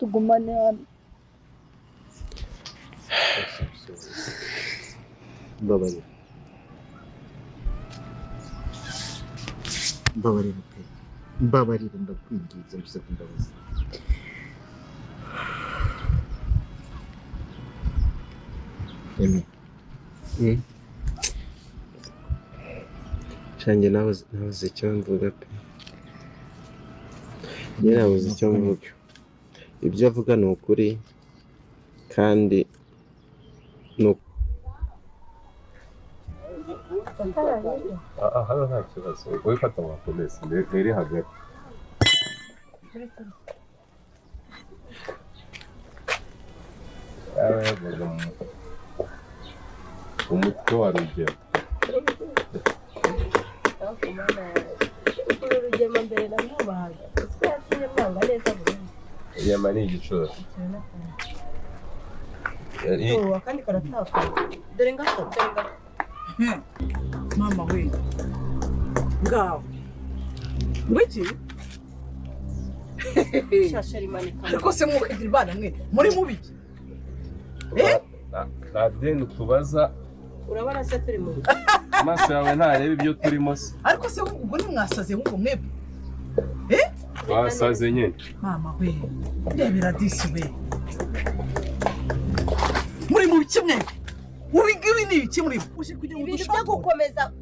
Tugumane hano. Mbabarira, mbabarira pe, mbabarira, ndakwinginze, ngusabye imbabazi. Aimé. Shanjye nabuze icyo mvuga pe. Njye nabuze icyo mvuga. Ibyo avuga ni ukuri kandi ni Hano nta kibazo, wowe fata wakomeza ntiri hagati. Yaba yavaga mu mutwe wa Rugema. Uru Rugema mbere namwubahaga, utwo yatumye mwanga neza burundu. Inyama ni igicuro. Ubu akandi karatakaye, dore ngako, dore ngako. Mama we, ngaho ngwiki. Shasha rimanika. Ariko se mwukagira imana mwe muri mubiki? Nta deni utubaza. Urabona se turi mu Amaso yawe ntareba ibyo turimo se? Ariko se ubwo ntimwasaze ahubwo mwebwe? Twasaze nyine. Mama we, ndebera disi we, muri mu biki mwebwe? Ubi ngibi ni ibiki muri uje kugira ngo Ibintu byo dushake gukomeza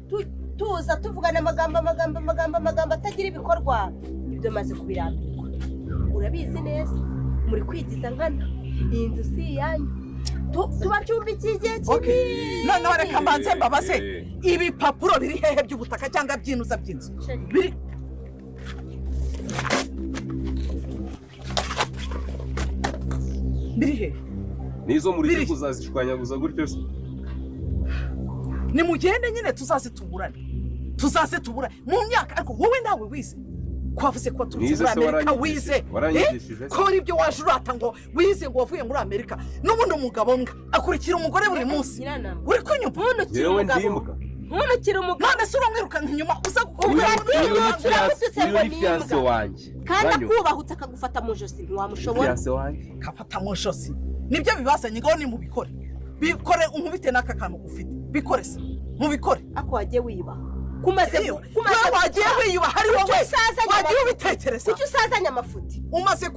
tuza tuvugana amagambo, amagambo, amagambo, amagambo atagira ibikorwa, ibyo maze kubirambirwa. Urabizi neza muri kwigiza nkana, iyi nzu si iyanyu. Tubacumbikiye igihe Okay. kinini. Noneho reka mbanze mbabaze, ibipapuro biri hehe by'ubutaka cyangwa by'inuza by'inzu biri hehe? N'izo muri Biri. kuzazishwanyaguza gutyo se? Nimugende nyine, tuzaze tuburane, tuzaze tuburane mu myaka. Ariko wowe nawe wize ko wavuze ko waturutse Nize muri se? Amerika? Waranyigishije? Wize? Waranyigishije se? Ko ari ibyo waje urata ngo wize, ngo wavuye muri Amerika, n'ubundi umugabo mbwa akurikira umugore buri munsi. Nyiranama. Uri kunyumva? Ntunukire Yewe, umugabo. ndimbwa. Ntunukire umugabo. None se uramwirukanka inyuma uza Uyu ni Uratutse fiancé, ngo uyu ni ni fiancé imbwa. wanjye. Kandi Uranyumva? akubahutse akagufata mu ijosi, ntiwamushobora. Fiancé wanjye. Kafata mu ijosi, nibyo bibazanye. Ngaho nimubikore, bikore, unkubite n'aka kantu ufite, bikore se, mubikore. Ako wagiye wiba kumaze kumaze Wowe wagiye wiyubaha, ari wowe Kuki usazanye wagiye amafuti? ubitekereza? Kuki usazanye amafuti? Umaze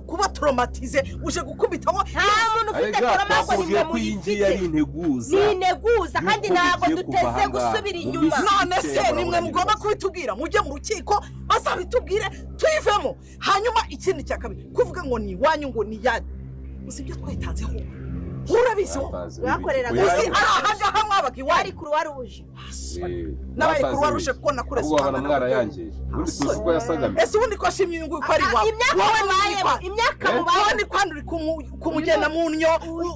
kuba traumatisé, uje gukubitaho. Nta muntu ufite Arega trauma, ahubwo twakubwiye nimwe ko iyi ngiyi ari muyifite. integuza. Ni integuza kandi Yuko ntabwo mugiye kuva duteze ahangaha. gusubira Mu inyuma. minsi None se mike nimwe murabona mugomba ibibazo. kubitubwira, mujye mu rukiko bazabitubwire tuyivemo. Hanyuma ikindi cya kabiri, kuvuga ngo ni iwanyu, ngo ni iyanyu, uzi ibyo twayitanzeho? Urabizi wowe? Batanze Bakoreraga ibiki? Uzi ari ahangaha mwabaga Wari iwanyu? Croix Rouge. Nabaye Batanze Croix Rouge ibiki? kuko nakureze. Ahubwo wabona mwarayangije, ubundi tuzi uko yasagamiye. Ese ubundi ko ashimye uyu nguyu ko ari iwawe? Imyaka Wowe mubayemo, ni kwa imyaka Eh? wowe mubayemo. ni kwandi uri kumugenda mu nnyo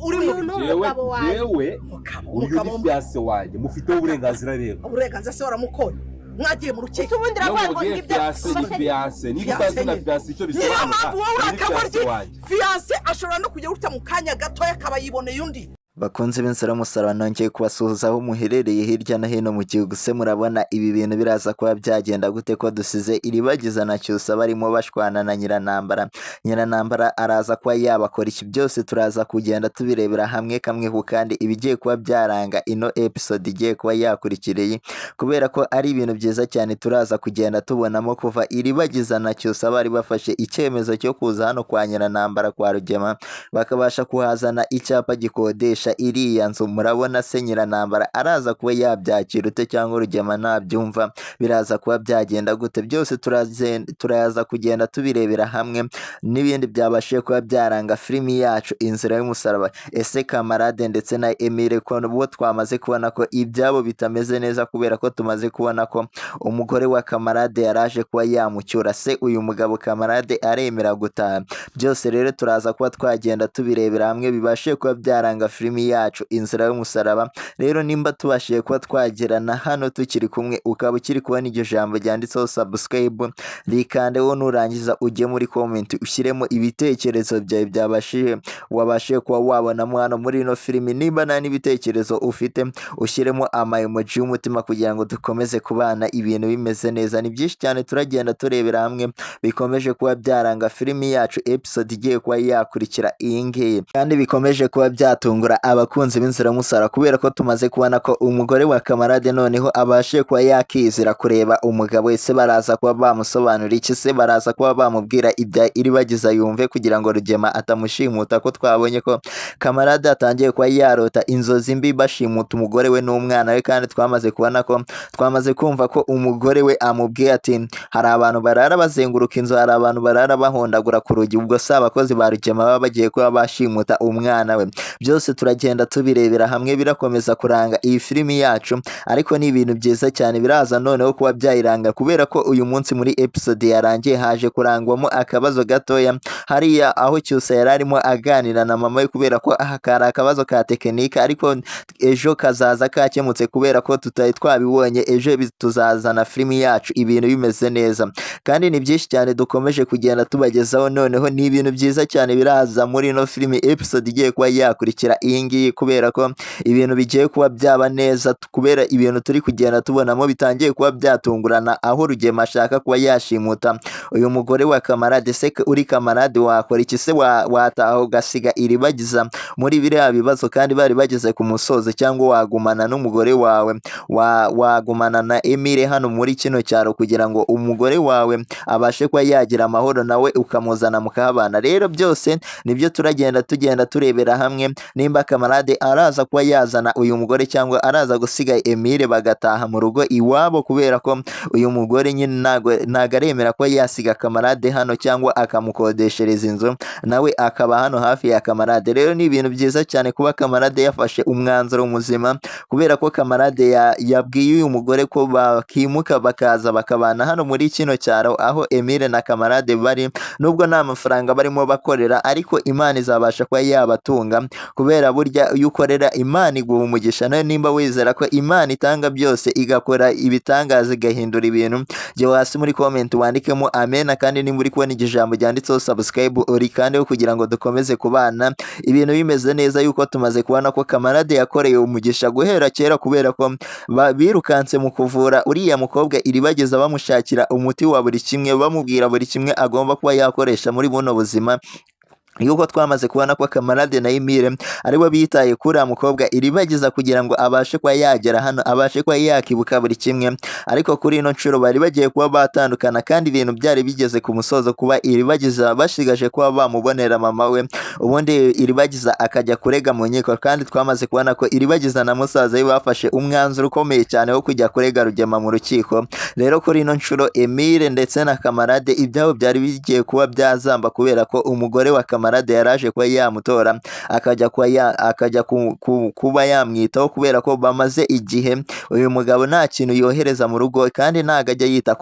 uri mu Uyu ni Jewe umugabo wanjye. jewe Mugabo, uyu umugabo. ni fiancé wanjye, mufiteho uburenganzira rero. Uburenganzira se waramukoye? Mwagiye mu rukiko? Ese ubundi Iyo uravuga ngo mubwiye ibyo fiancé ni fiancé, niba Fiancé utazi na nyine. fiancé icyo Niyo bisobanura, mpamvu wowe uyu ni fiancé uri wanjye. Fiancé ashobora no kujya gutya mu kanya gatoya akaba yiboneye undi. Bakunze b'inzira musaraba, nongeye kubasuhuza aho muherereye hirya no hino mu gihugu. Se murabona ibi bintu biraza kuba byagenda gute, ko dusize Iribagiza na Cyusa barimo bashwana na Nyiranambara? Nyiranambara araza kuba yabakora iki? Byose turaza kugenda tubirebera hamwe kamwe ku kandi, ibigiye kuba byaranga ino episode igiye kuba yakurikiriye, kubera ko ari ibintu byiza cyane turaza kugenda tubonamo. Kuva Iribagiza na Cyusa bari bafashe icyemezo cyo kuza hano kwa Nyiranambara kwa Rugema, bakabasha kuhazana icyapa gikodesha iriya nzu, murabona se Nyiranambara araza kuba yabyakira ute? Cyangwa Rugema nabyumva biraza kuba byagenda gute? Byose turaza kugenda tubirebera hamwe n'ibindi byabashije kuba byaranga filimi yacu Inzira y'Umusaraba. Ese Kamarade ndetse na Emile, ko bo twamaze kubona ko ibyabo bitameze neza, kubera ko tumaze kubona ko umugore wa Kamarade yaraje kuba yamucyura, se uyu mugabo Kamarade aremera gutaha? Byose rero turaza kuba twagenda tubirebera hamwe, bibashe kuba byaranga filimi. filimi yacu Inzira y'Umusaraba. Rero nimba tubashije kuba twagerana hano tukiri kumwe, ukaba ukiri kubona iryo jambo ryanditseho subscribe, rikandeho, nurangiza ujye muri comment ushyiremo ibitekerezo byawe byabashije wabashije kuba wabonamo hano muri ino filimi. Nimba nta n'ibitekerezo ufite, ushyiremo ama emoji y'umutima kugira ngo dukomeze kubana ibintu bimeze neza. Ni byinshi cyane turagenda turebera hamwe bikomeje kuba byaranga filimi yacu episode igiye kuba yakurikira iyi ngiyi, kandi bikomeje kuba byatungura abakunzi b'Inzira y'Umusaraba, kubera ko tumaze kubona ko umugore wa Kamarade noneho abashije kuba yakizira kureba umugabo. Ese baraza kuba bamusobanurira iki? Se baraza kuba bamubwira ibya Iribagiza yumve kugira ngo Rugema atamushimuta? Ko twabonye ko Kamarade atangiye kuba yarota inzozi mbi bashimuta umugore we n'umwana we, kandi twamaze kubona ko twamaze kumva ko umugore we amubwiye ati hari abantu barara bazenguruka inzu, hari abantu barara bahondagura ku rugi, ubwo si abakozi ba Rugema baba bagiye kuba bashimuta umwana we. Byose turagenda tubirebera hamwe, birakomeza kuranga iyi filimi yacu, ariko ni ibintu byiza cyane biraza noneho kuba byayiranga, kubera ko uyu munsi muri episode yarangiye haje kurangwamo akabazo gatoya hariya aho Cyusa yari arimo aganira na mama we, kubera ko aha kari akabazo ka tekinike, ariko ejo kazaza kakemutse kubera ko tutari twabibonye. Ejo tuzazana filimi yacu ibintu bimeze neza, kandi ni byinshi cyane dukomeje kugenda tubagezaho. Noneho ni ibintu byiza cyane biraza muri ino filimi episode igiye kuba yakurikira iyi ngiyi, kubera ko ibintu bigiye kuba byaba neza, kubera ibintu turi kugenda tubonamo bitangiye kuba byatungurana, aho Rugema ashaka kuba yashimuta uyu mugore wa Kamarade. Se uri Kamarade wakora iki? Se wataha ugasiga Iribagiza muri biriya bibazo kandi bari bageze ku musozo, cyangwa wagumana n'umugore wawe, wagumana na Emile hano muri kino cyaro kugira ngo umugore wawe abashe kuba yagira amahoro, nawe ukamuzana mukahabana? Rero byose nibyo turagenda tugenda turebera hamwe, nimba Kamarade araza kuba yazana uyu mugore cyangwa araza gusiga Emile bagataha mu rugo iwabo, kubera ko uyu mugore nyine ntago aremera kuba yasiga Kamarade hano cyangwa akamukodeshereza inzu nawe akaba hano hafi ya Kamarade. Rero ni ibintu byiza cyane kuba Kamarade yafashe umwanzuro muzima, kubera ko Kamarade yabwiye uyu mugore ko bakimuka bakaza bakabana hano muri kino cyaro aho Emile na Kamarade bari, nubwo nta mafaranga barimo bakorera, ariko Imana izabasha kuba yabatunga, kubera burya iyo ukorera Imana iguha umugisha. Nawe nimba wizera ko Imana itanga byose, igakora ibitangaza, igahindura ibintu, jya hasi muri comment wandikemo amena. Kandi nimba uri kubona iryo jambo ryanditseho subscribe, urikandeho kugira ngo dukomeze kubana ibintu bimeze neza, yuko tumaze kubona ko Kamarade yakoreye umugisha guhera kera, kubera ko birukanse mu kuvura uriya mukobwa Iribagiza, bamushakira umuti wa buri kimwe, bamubwira buri kimwe agomba kuba yakoresha muri buno buzima, yuko twamaze kubona ko Kamarade na Emile aribo bitaye kuri uriya mukobwa Iribagiza kugira ngo abashe kuba yagera hano, abashe kuba yakibuka buri kimwe. Ariko kuri ino nshuro bari bagiye kuba batandukana, kandi ibintu byari bigeze ku musozo, kuba Iribagiza bashigaje kuba bamubonera mama we, ubundi Iribagiza akajya kurega mu nkiko. Kandi twamaze kubona ko Iribagiza na musaza we bafashe umwanzuro ukomeye cyane wo kujya kurega Rugema mu rukiko. Rero kuri ino nshuro Emile ndetse na Kamarade ibyabo byari bigiye kuba byazamba, kubera ko umugore wa Kamarade yaraje kuba yamutora akajya kuba akajya kuba yamwitaho, kubera ko bamaze igihe uyu mugabo nta kintu yohereza mu rugo, kandi ntago ajya yita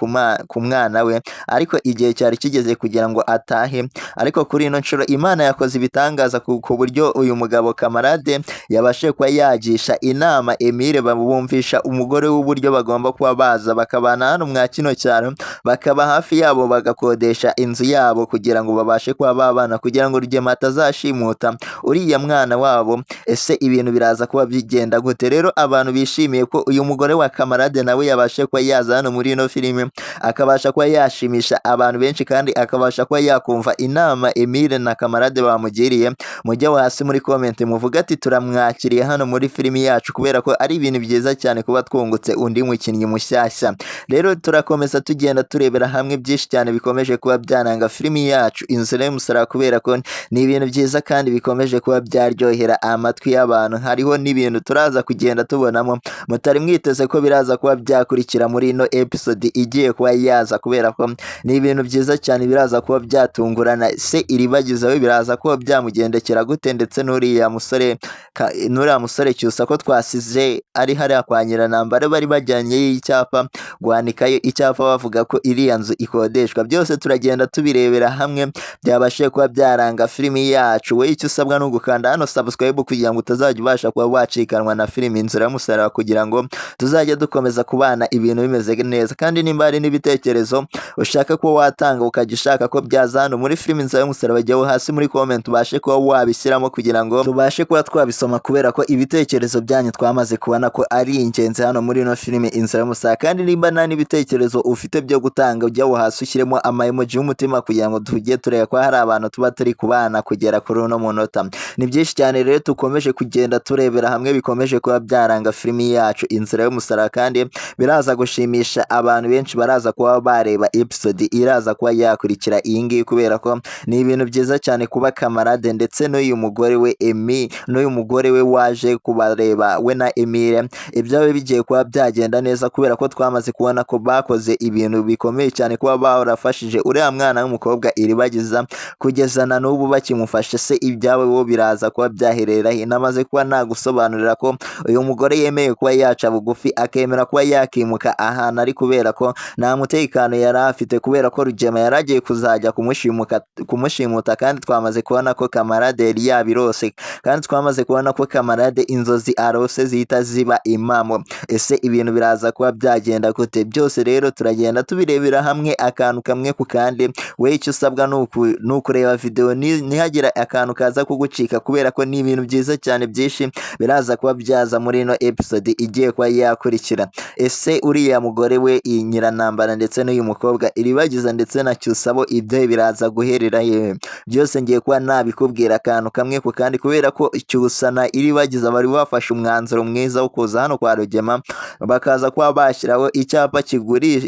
ku mwana we, ariko igihe cyari kigeze kugira ngo atahe. Ariko kuri ino nshuro Imana yakoze ibitangaza ku buryo uyu mugabo Kamarade yabashije kuba yagisha inama Emile, bumvisha umugore w'uburyo bagomba kuba baza bakabana hano mwa kino cyaro, bakaba hafi yabo, bagakodesha inzu yabo kugira ngo babashe kuba babana, kugira ngo Rugema atazashimuta uriya mwana wabo. Ese ibintu biraza kuba bigenda gute? Rero abantu bishimiye ko uyu mugore wa Kamarade nawe yabashe kuba yaza hano muri ino filime, akabasha kuba yashimisha abantu benshi, kandi akabasha kuba yakumva inama Emile na Kamarade bamugiriye, mujye hasi muri comment muvuga ati turamwakiriye hano muri filimi yacu, kubera ko ari ibintu byiza cyane kuba twungutse undi mukinnyi mushyashya. Rero turakomeza tugenda turebera hamwe byinshi cyane bikomeje kuba byananga filimi yacu Inzira y'Umusaraba, kubera ko ni ibintu byiza kandi bikomeje kuba byaryohera amatwi y'abantu. Hariho n'ibintu turaza kugenda tubonamo mutari mwiteze ko biraza kuba byakurikira muri ino episode igiye kuba yaza, kubera ko ni ibintu byiza cyane biraza kuba byatungurana. Se Iribagiza we biraza kuba byamugendekera gute, ndetse n'uriya musore n'uriya musore Cyusa ko twasize ari hariya kwa Nyiranambara bari bajyanyeyo icyapa, guhanikayo icyapa bavuga ko iriya nzu ikodeshwa. Byose turagenda tubirebera hamwe byabashije kuba byaranga filimi yacu. Wowe icyo usabwa ni ugukanda hano subscribe kugira ngo utazajya ubasha kuba wacikanwa na filimi Inzira y'Umusaraba, kugira ngo tuzajye dukomeza kubana ibintu bimeze neza. Kandi nimba hari n'ibitekerezo ushaka kuba watanga, ukajya ushaka ko byaza hano muri filimi Inzira y'Umusaraba, jyaho hasi muri comment ubashe kuba wabishyiramo kugira ngo tubashe kuba twabisoma, kubera ko ibitekerezo byanyu twamaze kubona ko ari ingenzi hano muri ino filimi Inzira y'Umusaraba. Kandi nimba nta n'ibitekerezo ufite byo gutanga, ujyaho hasi ushyiremo ama emoji y'umutima kugira ngo tujye tureba ko hari abantu tuba turi kubana kugera kuri uno munota. Ni byinshi cyane rero dukomeje kugenda turebera hamwe bikomeje kuba byaranga filimi yacu Inzira y'Umusaraba, kandi biraza gushimisha abantu benshi baraza kuba bareba episode iraza kuba yakurikira iyi ngiyi, kubera ko ni ibintu byiza cyane kuba Kamarade ndetse n'uyu mugore we Emi, n'uyu mugore we waje kubareba we na Emile, ibyawe bigiye kuba byagenda neza, kubera ko twamaze kubona ko bakoze ibintu bikomeye cyane kuba barafashije uriya mwana w'umukobwa Iribagiza kugeza na n'ubu bakimufashe. Se ibyawe bo biraza kuba byaherera he? Namaze kuba nagusobanurira ko uyu mugore yemeye kuba yaca bugufi akemera kuba yakimuka ahantu ari, kubera ko nta mutekano yari afite, kubera ko Rugema yari agiye kuzajya kumushimuta. Kandi twamaze kubona ko Kamarade yari yabirose, kandi twamaze kubona ko Kamarade inzozi arose zihita ziba impamo. Ese ibintu biraza kuba byagenda gute? Byose rero turagenda tubirebera hamwe akantu kamwe ku kandi. We icyo usabwa ni ukureba video, ntihagire akantu kaza kugucika, kubera ko ni ibintu byiza cyane byinshi biraza kuba byaza muri ino episode igiye kuba yakurikira. Ese uriya mugore we iyi Nyiranambara ndetse n'uyu mukobwa Iribagiza ndetse na Cyusabo, ibyo biraza guherera hehe? Byose ngiye kuba nabikubwira akantu kamwe ku kandi, kubera ko Cyusa na Iribagiza bari bafashe umwanzuro mwiza wo kuza hano kwa Rugema bakaza kuba bashyiraho icyapa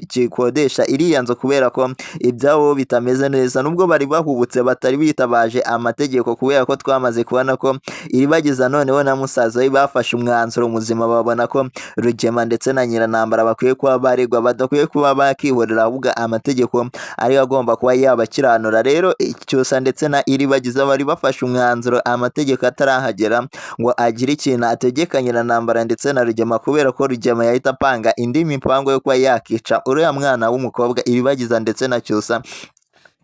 gikodesha iriya nzu, kubera ko ibyabo bitameze neza, nubwo bari bahubutse batari bitabaje amategeko, kubera ko twamaze kubona ko Iribagiza noneho na musaza we bafashe umwanzuro muzima, babona ko Rugema ndetse na Nyiranambara bakwiye kuba baregwa, badakwiye kuba bakihorera, ahubwo amategeko ariyo agomba kuba yabakiranura. Rero Cyusa ndetse na Iribagiza bari bafashe umwanzuro amategeko atarahagera ngo agire ikintu ategeka Nyiranambara ndetse na Rugema, kubera ko Rugema yahita apanga indi mipango yo kuba yakica uriya mwana w'umukobwa Iribagiza ndetse na Cyusa,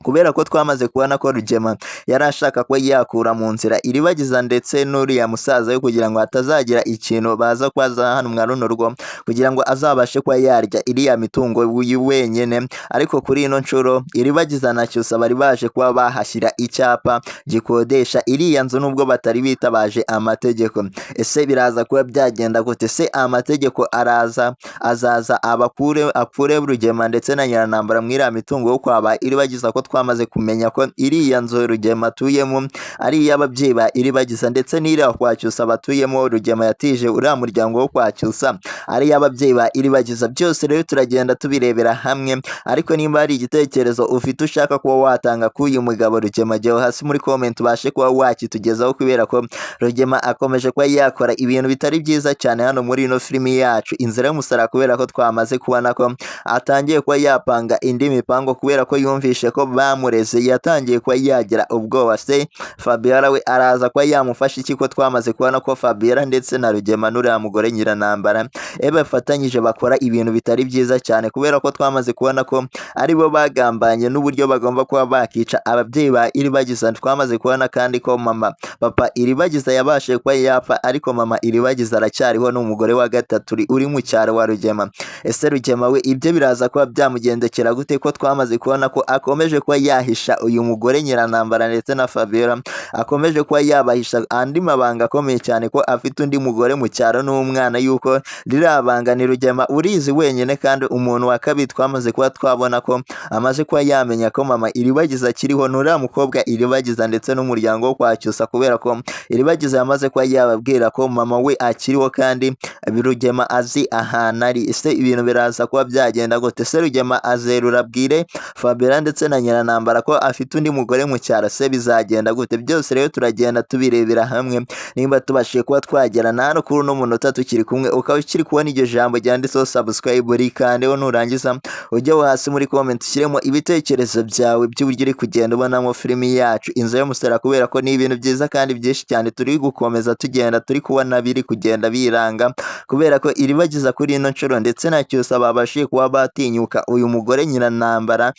kubera ko twamaze kubona ko Rugema yari ashaka kuba yakura mu nzira Iribagiza ndetse n'uriya musaza we, kugira ngo hatazagira ikintu baza kwaza hano mwa runo rugo, kugira ngo azabashe kuba yarya iriya mitungo wenyine. Ariko kuri ino nshuro Iribagiza na Cyusa bari baje kuba bahashyira icyapa gikodesha iriya nzu, nubwo batari bitabaje amategeko. Ese biraza kuba byagenda gute? Se amategeko araza azaza abakure akure Rugema ndetse na Nyiranambara mu iriya mitungo yo kwaba Iribagiza, ko twamaze kumenya ko iriya nzu Rugema atuyemo ari iy'ababyeyi ba Iribagiza, ndetse n'iriya kwa Cyusa batuyemo Rugema yatije uriya muryango wo kwa Cyusa ari iy'ababyeyi ba Iribagiza. Byose rero turagenda tubirebera hamwe. Ariko nimba hari igitekerezo ufite ushaka kuba watanga k'uyu mugabo Rugema, jyaho hasi muri comment ubashe kuba wakitugezaho, kubera ko Rugema akomeje kuba yakora ibintu bitari byiza cyane hano muri ino filimi yacu Inzira y'Umusaraba, kubera ko twamaze kubona ko atangiye kuba yapanga indi mipango, kubera ko yumvishe ko bamureze yatangiye kuba yagira ubwoba. Se Fabiola we araza kuba yamufasha iki, ko twamaze kubona ko Fabiola ndetse na Rugema n'uriya mugore Nyiranambara bafatanyije bakora ibintu bitari byiza cyane, kubera ko twamaze kubona ko aribo bagambanye n'uburyo bagomba kuba bakica ababyeyi ba Iribagiza. Twamaze kubona kandi ko mama papa Iribagiza yabashije kuba yapfa, ariko mama Iribagiza aracyariho, ni umugore wa gatatu uri mu cyaro wa Rugema. Ese Rugema we ibyo biraza kuba byamugendekera gute, ko twamaze kubona ko akomeje kuba yahisha uyu mugore Nyiranambara ndetse na Fabiola, akomeje kuba yabahisha andi mabanga akomeye cyane, ko afite undi mugore mu cyaro n'umwana, yuko ririya banga ni Rugema urizi wenyine. Kandi umuntu wa kabiri twamaze kuba twabona ko amaze kuba yamenya ko mama Iribagiza akiriho n'uriya mukobwa Iribagiza ndetse n'umuryango wo kwa Cyusa, kubera ko Iribagiza yamaze kuba yababwira ko mama we akiriho kandi Rugema azi ahantu ari. Ese ibintu biraza kuba byagenda gute? Se Rugema azerura abwire Fabiola ndetse na Nyiranambara ko afite undi mugore mu cyaro? Se bizagenda gute? Byose Byose rero turagenda tubirebera hamwe. Nimba tubashije kuba twagera na hano kuri uno munota tukiri kumwe, ukaba ukiri kubona iryo jambo ryanditseho subscribe, rikandeho. Nurangiza ujye hasi muri comment ushyiremo ibitekerezo byawe by'uburyo uri kugenda ubonamo filimi yacu Inzu y'Umusaraba, kubera ko ni ibintu byiza kandi byinshi cyane turi gukomeza tugenda turi kubona biri kugenda biranga, kubera ko Iribagiza kuri ino nshuro ndetse na Cyusa babashije kuba batinyuka uyu mugore Nyirantambara,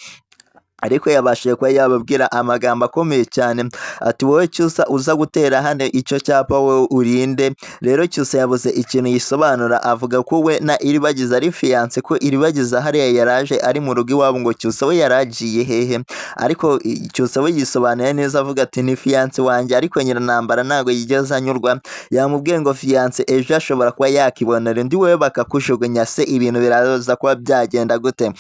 ariko yabashije kuba yababwira amagambo akomeye cyane ati: "Wowe Cyusa uza gutera hano icyo cyapa, wowe urinde?" Rero Cyusa yabuze ikintu yisobanura, avuga ko we na Iribagiza ari fiancé, ko Iribagiza hariya yaraje ari mu rugo iwabo, ngo Cyusa we yaragiye hehe? Ariko Cyusa we yisobanuye neza, avuga ati: "Ni fiancé wanjye." Ariko Nyirantambara ntabwo yigeze anyurwa, yamubwiye ngo fiancé ejo ashobora kuba yakibonera undi, wowe bakakujugunya. Se ibintu biraza kuba byagenda gute?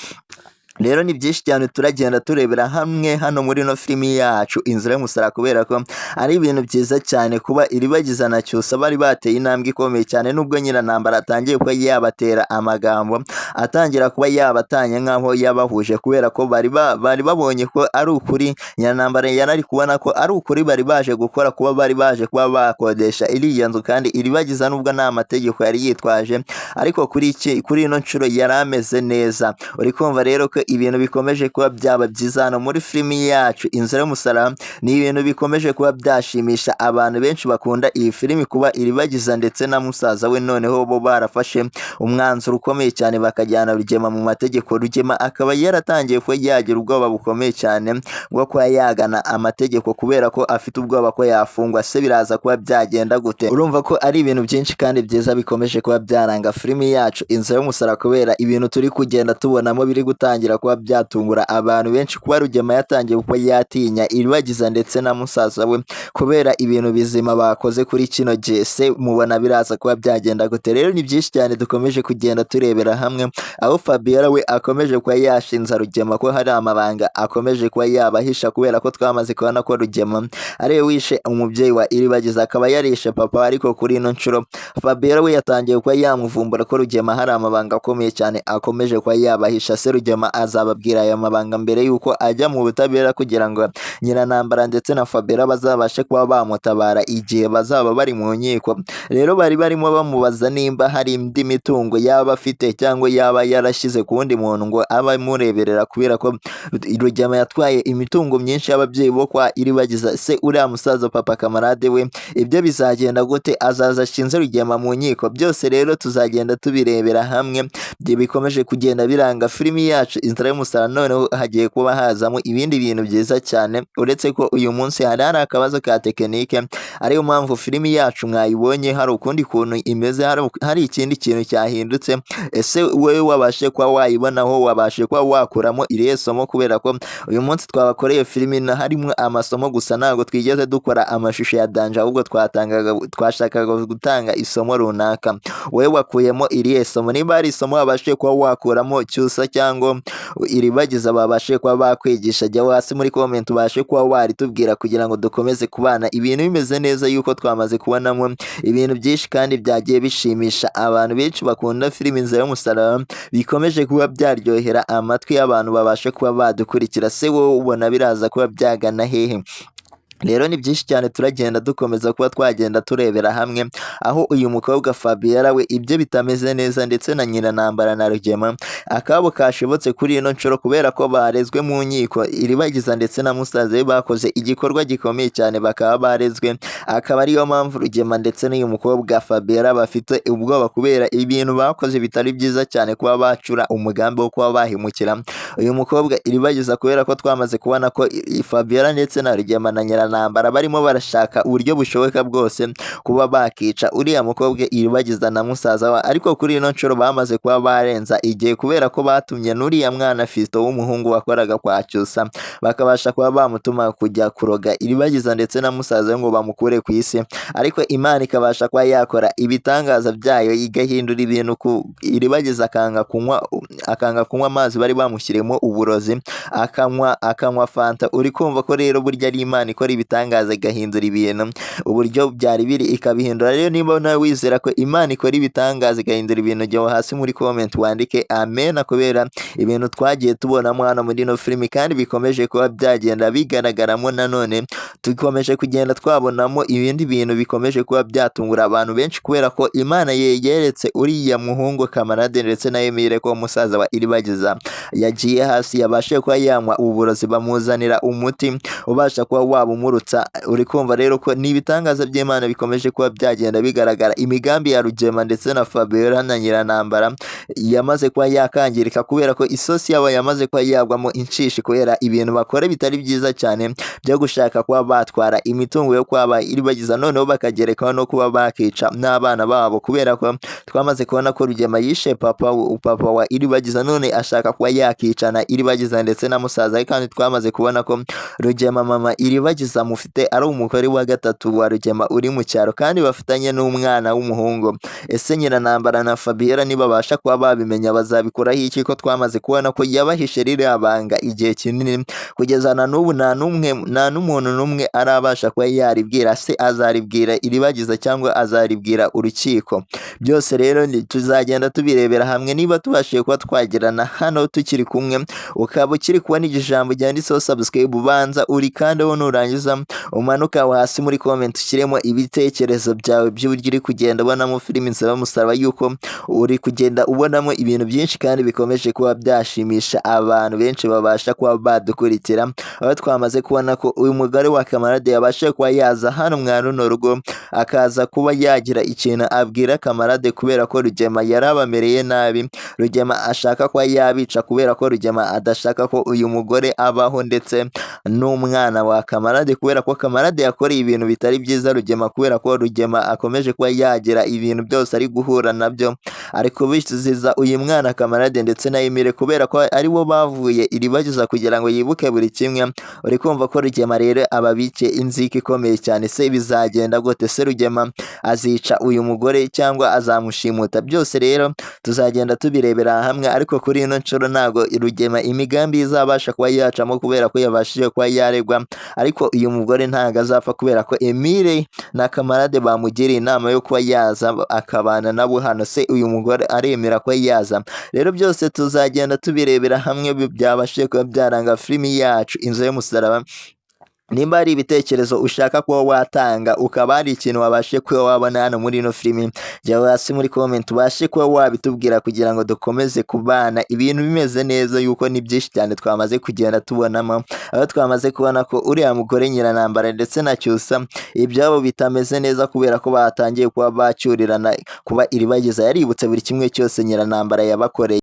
Rero ni byinshi cyane turagenda turebera hamwe hano muri ino filimi yacu Inzira y'Umusaraba, kubera ko ari ibintu byiza cyane kuba Iribagiza na Cyusa bari bateye intambwe ikomeye cyane, nubwo Nyirantambara atangiye kuba yabatera amagambo, atangira kuba yabatanya nk'aho yabahuje, kubera ko bari babonye ko ari ukuri. Nyirantambara yari ari kubona ko ari ukuri bari baje gukora, kuba bari baje kuba bakodesha iriya nzu. Kandi Iribagiza nubwo nta mategeko yari yitwaje, ariko kuri ino nshuro yari ameze neza. Uri kumva rero ko ibintu bikomeje kuba byaba byiza hano muri filimi yacu Inzira y'Umusaraba. Ni ibintu bikomeje kuba byashimisha abantu benshi bakunda iyi filimi, kuba Iribagiza ndetse na musaza we noneho bo barafashe umwanzuro ukomeye cyane, bakajyana Rugema mu mategeko. Rugema akaba yaratangiye kuba yagira ubwoba bukomeye cyane bwo kuba yagana amategeko, kubera ko afite ubwoba ko yafungwa. Se biraza kuba byagenda gute? Urumva ko ari ibintu byinshi kandi byiza bikomeje kuba byaranga filimi yacu Inzira y'Umusaraba, kubera ibintu turi kugenda tubonamo biri gutangira kuba byatungura abantu benshi, kuba Rugema yatangiye kuba yatinya Iribagiza ndetse na musaza we kubera ibintu bizima bakoze kuri kino gihe. Se mubona biraza kuba byagenda gute? Rero ni byinshi cyane dukomeje kugenda turebera hamwe, aho Fabiola we akomeje kuba yashinza Rugema ko hari amabanga akomeje kuba yabahisha, kubera ko twamaze kubona ko Rugema ariwe wishe umubyeyi wa Iribagiza, akaba yarishe papa. Ariko kuri ino nshuro Fabiola we yatangiye kuba yamuvumbura ko Rugema hari amabanga akomeye cyane akomeje kuba yabahisha. Se Rugema azababwira aya mabanga mbere y'uko ajya mu butabera, kugira ngo Nyirantambara ndetse na Fabiola bazabashe kuba bamutabara igihe bazaba bari mu nkiko? Rero bari barimo bamubaza nimba hari indi mitungo yaba afite cyangwa yaba yarashyize ku wundi muntu ngo abe amureberera, kubera ko Rugema yatwaye imitungo myinshi y'ababyeyi bo kwa Iribagiza. Se uriya musaza papa Kamarade we ibyo bizagenda gute? Azaza ashinze Rugema mu nkiko? Byose rero tuzagenda tubirebera hamwe bikomeje kugenda biranga filimi yacu Inzira y'Umusaraba. Noneho hagiye kuba hazamo ibindi bintu byiza cyane, uretse ko uyu munsi hari akabazo ka tekinike, ariyo mpamvu filimi yacu mwayibonye hari ukundi kuntu imeze, hari ikindi kintu cyahindutse. Ese wowe wabashe kuba wayibonaho, wabashe kuba wakuramo irihe somo? Kubera ko uyu munsi twabakoreye filimi na harimo amasomo gusa, ntabwo twigeze dukora amashusho ya danger, ahubwo twatangaga, twashakaga gutanga isomo runaka. Wowe wakuyemo irihe somo? Niba hari isomo wabashije kuba wakuramo, Cyusa cyangwa Iribagiza babashe kuba bakwigisha, jya hasi muri comment ubashe kuba waritubwira, kugira ngo dukomeze kubana ibintu bimeze neza, yuko twamaze kubonamo ibintu byinshi kandi byagiye bishimisha abantu benshi bakunda filimi Inzira y'Umusaraba, bikomeje kuba byaryohera amatwi y'abantu babashe kuba badukurikira. Se wowe ubona biraza kuba byagana hehe? Rero ni byinshi cyane turagenda dukomeza kuba twagenda turebera hamwe, aho uyu mukobwa Fabiola we ibyo bitameze neza, ndetse na Nyirantambara na Rugema akabo kashobotse kuri ino nshuro, kubera ko barezwe mu nkiko. Iribagiza ndetse na musaza we bakoze igikorwa gikomeye cyane, bakaba barezwe, akaba ariyo mpamvu Rugema ndetse n'uyu mukobwa Fabiola bafite ubwoba kubera ibintu bakoze bitari byiza cyane, kuba bacura umugambi wo kuba bahemukira uyu mukobwa Iribagiza, kubera ko twamaze kubona ko Fabiola ndetse na Rugema na Nyirantambara barimo barashaka uburyo bushoboka bwose kuba bakica uriya mukobwa Iribagiza na musaza we. Ariko kuri ino nshuro bamaze kuba barenza igihe, kubera ko batumye n'uriya mwana Fiston w'umuhungu wakoraga kwa Cyusa, bakabasha kuba bamutuma kujya kuroga Iribagiza ndetse na musaza we ngo bamukure ku isi, ariko Imana ikabasha kuba yakora ibitangaza byayo, igahindura ibintu, ku Iribagiza akanga kunywa amazi bari bamushyiriyemo uburozi, akanywa fanta. Uri kumva ko rero burya ari Imana ikora. ibitangaza igahindura ibintu uburyo byari biri ikabihindura. Rero niba nawe wizera ko Imana ikora ibitangaza igahindura ibintu, jya hasi muri comment wandike amen, kubera ibintu twagiye tubonamo hano muri ino filimi kandi bikomeje kuba byagenda bigaragaramo. Nanone dukomeje kugenda twabonamo ibindi bintu bikomeje kuba byatungura abantu benshi, kubera ko Imana yeretse uriya muhungu Kamarade ndetse na Emile ko umusaza wa Iribagiza yagiye hasi, yabashije kuba yanywa uburozi, bamuzanira umuti ubasha kuba wabumurutsa. Uri kumva rero ko ni ibitangaza by'Imana bikomeje kuba byagenda bigaragara. Imigambi ya Rugema ndetse na Fabiola na Nyirantambara yamaze kuba yakangirika, kubera ko isosi yabo yamaze kuba yagwamo inshishi, kubera ibintu bakora bitari byiza cyane byo gushaka kuba batwara imitungo yo kwaba Iribagiza, noneho bakagerekaho no kuba bakica n'abana babo, kubera ko twamaze kubona ko Rugema yishe papa wa Iribagiza, none ashaka kuba yakicana Iribagiza ndetse na musaza we. Kandi twamaze kubona ko Rugema mama Iribagiza mufite ari umugore wa gatatu wa Rugema uri mu cyaro, kandi bafitanye n'umwana w'umuhungu. Ese Nyirantambara na Fabiola nibabasha kuba babimenya bazabikuraho iki, ko twamaze kubona ko yabahishe ririya banga igihe kinini, kugeza na n'ubu nta n'umwe nta n'umuntu n'umwe arabasha kuba yaribwira. Se azaribwira Iribagiza cyangwa azaribwira urukiko? Byose rero tuzagenda tubirebera hamwe. Niba tubashije kuba twagirana hano tukiri kumwe, ukaba ukiri kubona ijambo ryanditseho subscribe, ubanza uri kandi aho nurangiza umanuka hasi muri comment ushyiremo ibitekerezo byawe by'uburyo uri kugenda ubonamo filimi Inzira y'Umusaraba, yuko uri kugenda ubonamo ibintu byinshi kandi bikomeje kuba byashimisha abantu benshi babasha kuba badukurikira. Aho twamaze kubona ko uyu mugore wa Kamarade yabashije kuba yaza hano mwa runo rugo, akaza kuba yagira ikintu abwira Kamarade, kubera ko Rugema yarabamereye nabi. Rugema ashaka kuba yabica, kubera ko Rugema adashaka ko uyu mugore abaho ndetse n'umwana wa Kamarade, kubera ko Kamarade yakoreye ibintu bitari byiza Rugema, kubera ko Rugema akomeje kuba yagira ibintu byose ari guhura nabyo, ari kubiziza uyu mwana Kamarade ndetse na Emile, kubera ko aribo bavuye Iribagiza kugira ngo yibuke buri kimwe. Uri kumva ko Rugema rero ababike inzika ikomeye cyane. Se bizagenda gute? Se Rugema azica uyu mugore cyangwa azamushimuta? Byose rero tuzagenda tubirebera hamwe, ariko kuri ino nshuro ntago Rugema imigambi izabasha kuba yacamo, kubera ko yabashije kuba yaregwa. Ariko uyu mugore ntago azapfa, kubera ko Emile na Kamarade bamugiriye inama yo kuba yaza akabana nabo hano. Se uyu mugore aremera ko yaza? Rero byose tuzagenda tubirebera hamwe, byabashije kuba byaranga filimi yacu Inzu y'Umusaraba. Nimba hari ibitekerezo ushaka kuba watanga, ukaba hari ikintu wabashe kuba wabona hano muri ino filimi, jya hasi muri comment ubashe kuba wabitubwira, kugira ngo dukomeze kubana ibintu bimeze neza, yuko ni byinshi cyane twamaze kugenda tubonamo. Aho twamaze kubona ko uriya mugore Nyirantambara ndetse na Cyusa ibyabo bitameze neza, kubera ko batangiye kuba bacyurirana, kuba Iribagiza yaributse buri kimwe cyose Nyirantambara yabakoreye.